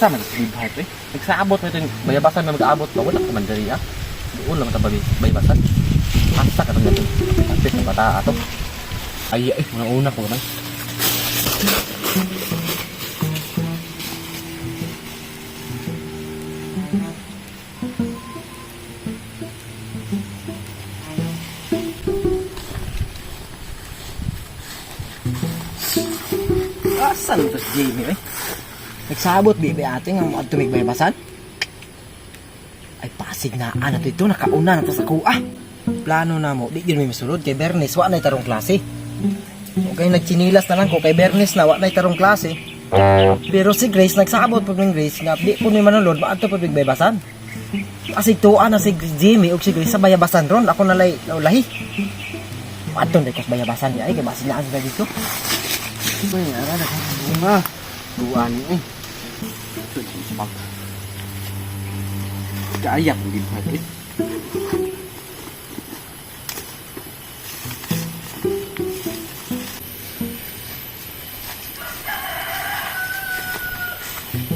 Asa man si Libhart eh? Nagsaabot mo itong bayabasan may mag-aabot ba? Wala ka man diri ah. Doon lang ta bayabasan. Asa ka tong natin. Kapit ng bata ato. Ay ay, una-una ko lang. Asan to si Jamie eh? Nagsabot bibi ate nga mo adto baybasan. Ay pasig na ana to ito nakauna na to sa kuha. Plano na mo di gyud may masulod kay Bernice wa nay tarong klase. Okay, nagchinilas na lang ko kay Bernice na wa nay tarong klase. Pero si Grace nagsabot pud ning Grace nga di pud mi manulod maadto pud mig baybasan. Asig tuwa na si Jamie ug si Grace sa bayabasan ron ako nalay lahi. Adto na ko sa bayabasan di ay kay basin na sila dito. Ay, ara na ka bunga. Duan eh. Ito si bag. Kaya kung Libhart eh.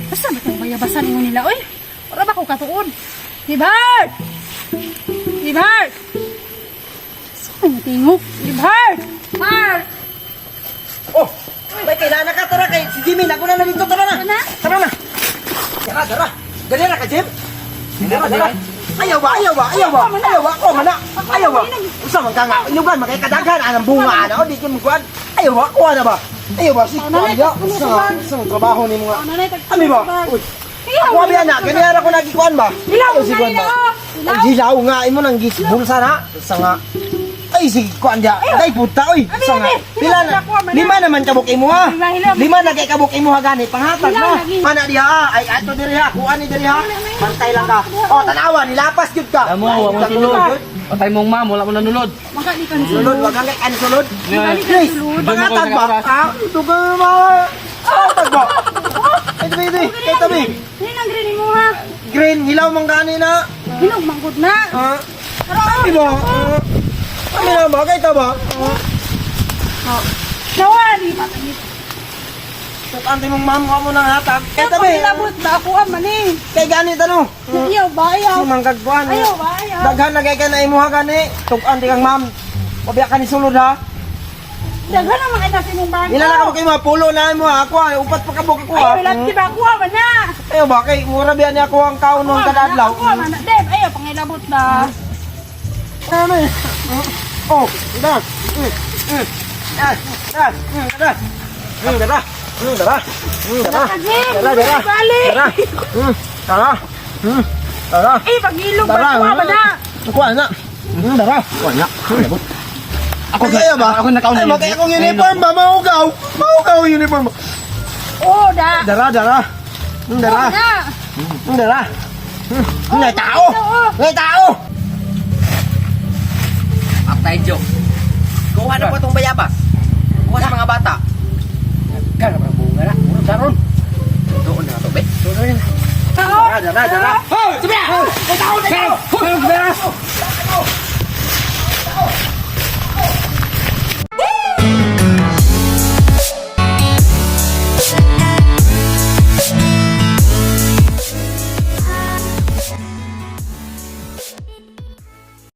Basta ba itong bayabasan mo nila, oy? Wala ba ko katuon? Libhart! Libhart! Saan ang tingog? Libhart! Heart! Oh, may kailangan ka tara kay si Jimmy naguna na dito tara na. Ano? Tara na. Tara, tara. Dali na ka Jim. Dara, dara. Ayaw ba, ayaw ba, ayaw ba. Ayaw ba, ako man na. Ayaw ba. Usa man ka nga inugan makay kadaghan anang bunga ana o di ko magkuan. Ayaw ba, kuha na ba. Ayaw ba si kuan ya. Usa sa trabaho nimo nga. Ano na ito? Ami ba? Uy. Ako abi ana, ganyan ra ko nagikuan ba? Hilaw Ayaw si na kuan ba? hilaw! Hilaw! Ang hilaw nga imo nang gis bulsa na. Usa nga. Ay sige kuan dia. Day puta oy. Abi, Usa nga. abi. Pila na? Hilaw, kuha man na. Lima naman kabuk imo ha. Lima, hilaw. Lima na kay kabuk imo ha gani panghatag Hilaw, na. lagi. Mana diha ah. Ay ato diri ha. Kuan ni diri ha. Bantay lang ka. Oh tanawa nilapas gyud ka. Tamo, wa mo sulod. Patay mong ma'am, wala mo nanulod. Maka di ka ni Sulod wag kang kan sulod. Maka di ka Grace, sulod. panghatag ba? Ah, ito ka ma. Panghatag ba? Ay tabi tabi. Kay tabi. Hindi nang green mo ha. Green hilaw man gani na. Hinog manggod na. Ah. Abi ba? Ah. Abi na ba kay ta ba? Ah. Nawa, di ba? Ante mong ma'am ko mo nang hatag. Kay tabi. Pagkilabot na ako ah, man eh. Kay gani tanong. Ayaw ba? Ayaw. Sumangkagkuan. Ayaw ba? Ayaw. Daghan na kay ka na imuha gani. Tug-an di kang ma'am. Pabiya ka ni sulod ha. Daghan ang mga ina sa imong bangko. Ila na ka kay mga pulo na imo ha. Ako ay upat pa kabuk ako ha. Ayaw, ilan di ba? Kuha man na. Ayo ba kay mura biya ni ako ang kaon nung Kuha man na, kadadlaw. Kuha man na. Deb, ayaw, pangilabot na. Ano eh? Oh, da. Ah, ah, da. Dara. Dara. Dara. Jim, Dara, dara. balik. Dara. Dara. Dara. Eh, pag-ilog ba? Dara. Kuha man na. Kuha na. Dara. Kuan na. Ako kaya ba? Ako nakauna Ay, yun. makaya akong uniform ba? Maugaw. Maugaw ang uniform. Oo, da. Dara, dara. Dara. Kuha na. Dara. Ngay tao. Ngay tao. Patay joke. Kuha na po itong bayabas. Kuha sa mga bata. Kaya ba bunga na? Muro daron. Doon na to, be. Tao. Dara, dara, dara. Hoy, sabi! Ngay tao, ngay tao. Hoy, dara.